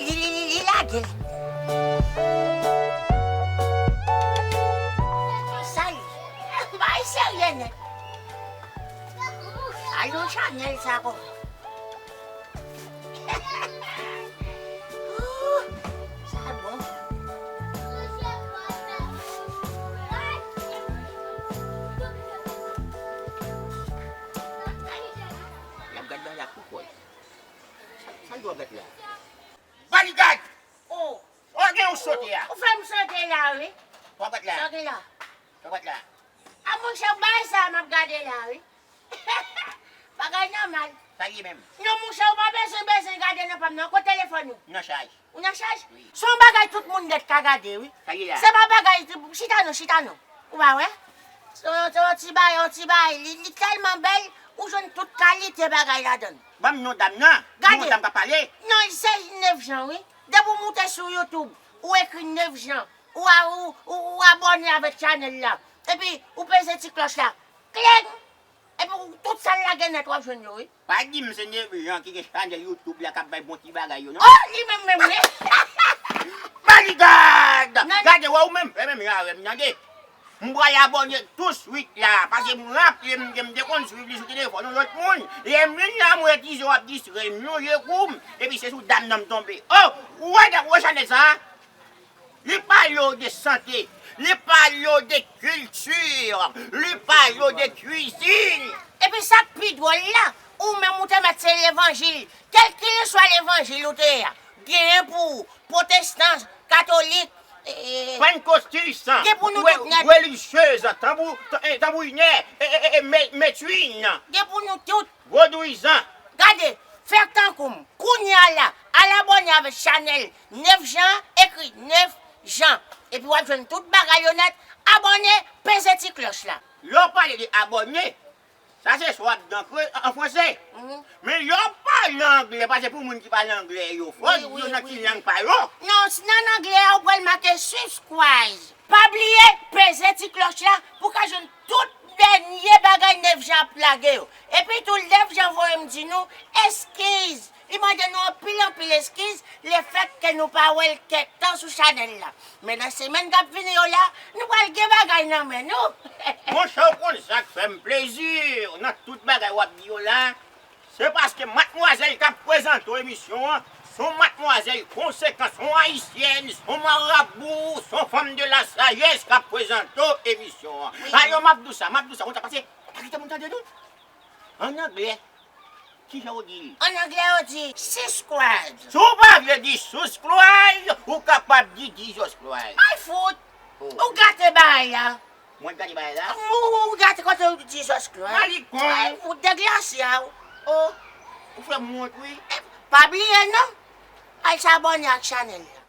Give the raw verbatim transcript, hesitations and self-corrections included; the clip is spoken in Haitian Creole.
Li, li, li, li lage l. Sa li. Bagay serye nèt. Al yon chanèl sa kòman. Ooh, sa bon. L ap gad bagay la pou kò l. Sa l dwe ap gad la? Bodyguard! Oh! Oh, gen yon sote a. Ou fè m sote la, wi. Pòpèt la. Sa gen la? Pòpèt la. A monchè, bagay sa a m ap gade la, wi. Bagay nòmal. Sa ye menm? Non, monchè, ou pa bezwen, bezwen gade nan pa m nan. Kote telefòn ou? Nan chaj. Ou nan chaj? Wi. Se yon bagay tout moun nèt ka gade, wi. Sa ye la? Se pa bagay, chita non, chita non. Ou pa wè? Se yon, se yon ti bagay, yon ti bagay. Li, li tèlman bèl, ou jwenn tout kalite bagay ladan l. Ban m non dam nan. Gade. Di mwen sa m ka pale. Non, se Nef Jan, wi. Depi w moute sou YouTube, ou ekri Nef Jan, ou, a- ou, ou, ou abòne avèk chanèl la. Epi, ou peze ti klòch la. Kling! Epi, ou, tout sa l lage nèt, w ap jwenn yo, wi. Pa di m se Nef Jan ki gen chanèl YouTube la k ap bay bon ti bagay yo, non. Oh, li menm menm, wi. Bodyguard! Non, non. Gade, wè ou menm, fè menm jan avè m, tande. M pral abòne touswit la, paske m raple m ke m te konn swiv li sou telefòn yon lòt moun. Lè m vin la, m wè Tizo ap distrè m, m lonje kou m, epi se sou dam nan m tonbe. Oh, ou wè, ou wè chanèl sa a? Li pale w de sante, li pale w de kilti, li pale w de kwizin. Epi sa k pi dwòl la, ou menm ou te mèt se levanjil, kèlkeswa levanjil ou te ye a, genyen pou ou, pwotestan, katolik, e, e, pantekòtis, gen pou nou tout nèt. Relijyez, tanbou, tan- e, tanbourinè, e, e, e, e, me- metwin. Gen pou nou tout. Vodouyizan. Gade, fè tankou m. Kounye a la, al abòne avèk chanèl Nef Jan, ekri Nef Jan. Epi w ap jwenn tout bagay yo nèt. Abòne, peze ti klòch la. Lè w pale de abòne, sa se swa w ap dan kre an, an fransè. Mhm. Men lè w pale anglè, paske pou moun ki pale anglè yo, fò w di yo nan ki lang pa yo. Non, s- nan anglè a, ou pral make subscribe. Pa bliye, peze ti klòch la pou w ka jwenn tout dènye bagay Nef Jan ap lage yo. Epi tou, Nef Jan voye m di nou eskiz. Li mande nou anpil, anpil eskiz, lefètke nou pa wè l kèk tan sou chanèl la. Men nan semèn k ap vini yo la, nou pral gen bagay nan men nou. Monchè, ou konn sa k fè m plezi nan tout bagay w ap di yo la? Se paske madmwazèl k ap prezante w emisyon an, se yon madmwazèl konsekan, se yon ayisyèn, se yon marabou, se yon fanm de la sajès k ap prezante w emisyon an. Wi. Alò, m ap di w sa, m ap di w sa, ou ta pase, pa kite moun tande nou. An anglè, kijan yo di l? An anglè, yo di subscribe. Si w pa vle di subscribe, ou kapab di Jesus Christ. Ay, fout! Oh. Ou gate bagay la. Mwen gate bagay la? Ou, ou gate kote w di Jesus Christ. Malikon. Ay, fout deglasya w. Oh, ou fè m wont, wi. Pa bliye non, al abòne ak chanèl la.